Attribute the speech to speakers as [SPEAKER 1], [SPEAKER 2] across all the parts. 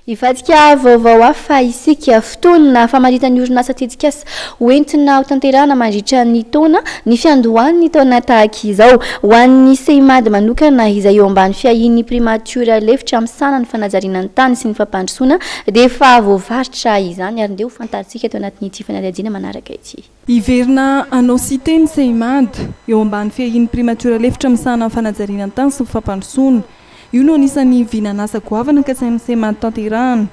[SPEAKER 1] Hivadika vaovao hafa isika. Fotoana famaritan'ny orinasa tetikasa ho entina hotanterahana mandritra ny taona ny fiandohan'ny taona tahaka izao. Ho an'ny Seimad manokana izay eo ambany fiahian'ny Primatiora lefitra misahana ny fanajariana ny tany sy ny fampandrosoana dia efa voafaritra izany ary ndeha ho fantarintsika ato anatin'ity fanadihadiana manaraka ity.
[SPEAKER 2] Hiverina hanao cité ny Seimad, eo ambany fiahian'ny Primatiora lefitra misahana ny fanajariana ny tany sy ny fampandrosoana. Io no anisan'ny vinan'asa goavana kasain'ny Seimad tanterahana.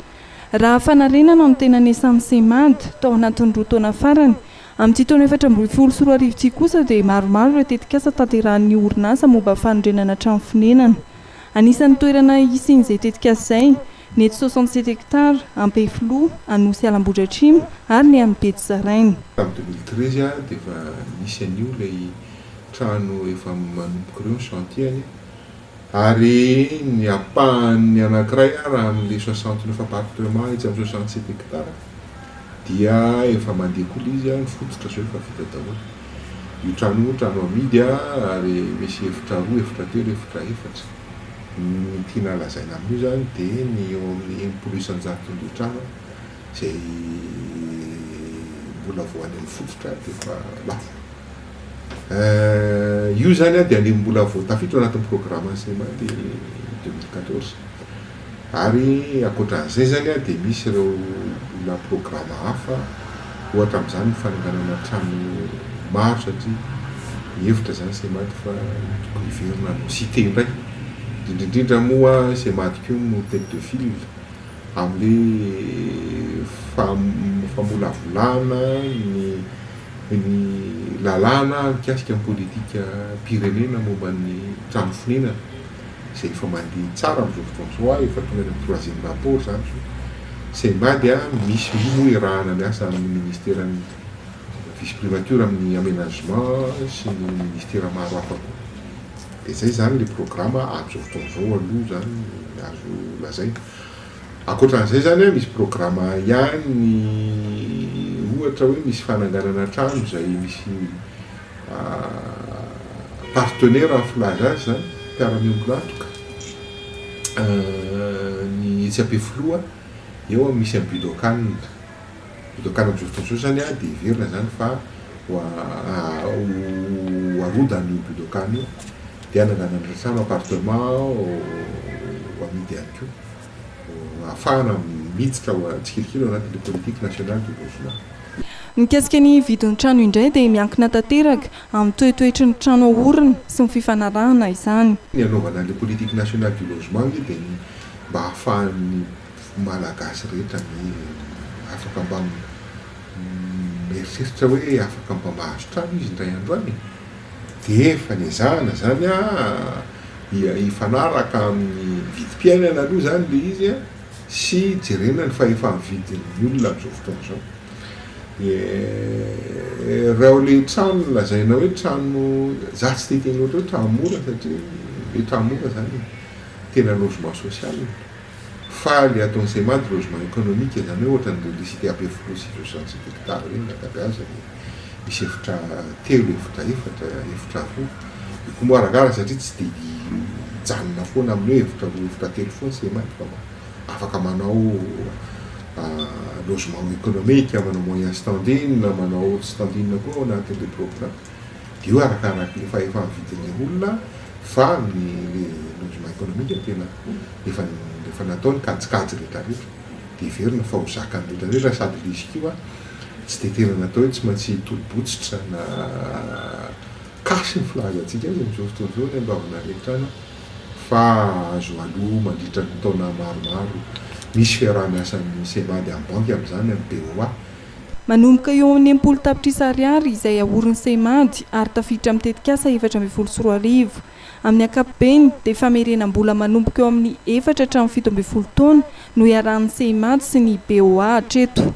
[SPEAKER 2] Raha fanarenana no tena nesan'ny Seimad tao anatin'ny roa taona farany, amin'ity taona 2014 ity kosa dia maromaro ireo tetikasa tanterahin'ny orinasa momba fanorenana trano fonenana. Anisan'ny toerana hisian'izay tetikasa izay ny eto 67 hectares, Ampefiloha, Anosy Alambodratrimo ary ny any Betsizaraina.
[SPEAKER 3] Tamin'ny 2013 dia efa nisy an'io ilay trano efa manomboka ireo ny chantier-ny. Ary ny ampahany anankiray ara amin'ilay 69 appartements etsy amin'ny 67 hectares dia efa mandeha koa ilay izy, ny fototra izao efa vita daholo. Io trano io moa trano amidy ary misy efitra roa, efitra telo, efitra efatra. Ny tiana lazaina amin'io izany dia ny eo amin'ny 60 isan-jaton'ilay trano izay mbola vao any amin'ny fototra dia efa lafo. Io izany dia any mbola vao tafiditra ao anatin'ny programan'ny SEMA dia 2014. Ary ankoatran'izay izany dia misy ireo mbola programa hafa, ohatra amin'izany ny fananganana trano maro satria mihevitra izany SEMAD fa tokony hiverina hanao cité indray. Indrindra indrindra moa SEMAD koa no tête de file amin'ilay famolavolana ny ny lalàna mikasika ny politikam-pirenena momba ny trano fonenana izay efa mandeha tsara amin'izao fotoana izao ary efa tonga any amin'ny troisième rapport izany izao. Sembady misy io moa iarahana miasa amin'ny ministeran'ny vice primature amin'ny aménagement sy ny ministera maro hafa koa. Dia izay izany ilay programa amin'izao fotoana izao aloha izany ny azo lazaina. Ankoatran'izay izany an, misy programa ihany ohatra hoe misy fananganana trano izay misy partenaire ny filaza azy izany, mpiara-miombon'antoka, ny etsy Ampefiloha eo misy an'i Budokan. Budokan amin'izao fotoana izao izany an, dia heverina izany fa ho arodana io Budokan io, dia hananganana trano appartement ho amidy ihany koa. ahafahana miditra ao tsikelikely ao anatin'ilay politique nationale du logement.
[SPEAKER 2] Mikasika ny vidin'ny trano indray dia miankina tanteraka amin'ny toetoetry ny trano aorina sy ny fifanarahana izany.
[SPEAKER 3] Ny hanaovana an'ilay politique nationale du logement ange dia ny mba ahafahan'ny Malagasy rehetra afaka mba mieritreritra hoe afaka mba mahazo trano izy indray andro any e! Dia efa nezahana izany hifanaraka amin'ny vidim-piainana aloha izany ilay izy sy jerena ny fahefa-mividin'ny olona amin'izao fotoana izao. Dia raha ilay trano lazaina hoe trano, za tsy te hiteny loatra hoe trano mora satria ilay trano mora izany tena logement social fa ilay ataon'i Semad logement économique izany hoe ohatran'ireny cité Ampefiloha sy 67 hectares ireny ny ankabeazany. Misy efitra telo, efitra efatra, efitra roa. Io koa moa arakaraka satria tsy dia hijanona foana amin'ny hoe efitra roa, efitra telo foana Semaine fa mba afaka manao logement économique, manao moyen standing, manao haute standing koa ao anatin'ilay programme. Dia io arakarak'ilay fahefa-mividin'ilay olona fa ny logement économique no tena efa efa natao ny kajikajy rehetra rehetra. Dia heverina fa ho zakan'ny rehetra rehetra sady ilay izy koa tsy dia tena natao hoe tsy maintsy tolo-botsitra na cash ny filazantsika azy amin'izao fotoana izao ny andoavana rehetra any fa azo aloa mandritra ny taona maromaro. Misy fiaraha-miasan'ny Semad amin'ny banky amin'izany amin'ny BOA.
[SPEAKER 2] Manomboka eo amin'ny 60 tapitrisa ariary izay ahorin'ny Seimad ary tafiditra amin'ny tetikasa 2014. Amin'ny ankapobeny dia famerenam-bola manomboka eo amin'ny efatra hatramin'ny 17 taona no iarahan'ny Seimad sy ny BOA hatreto.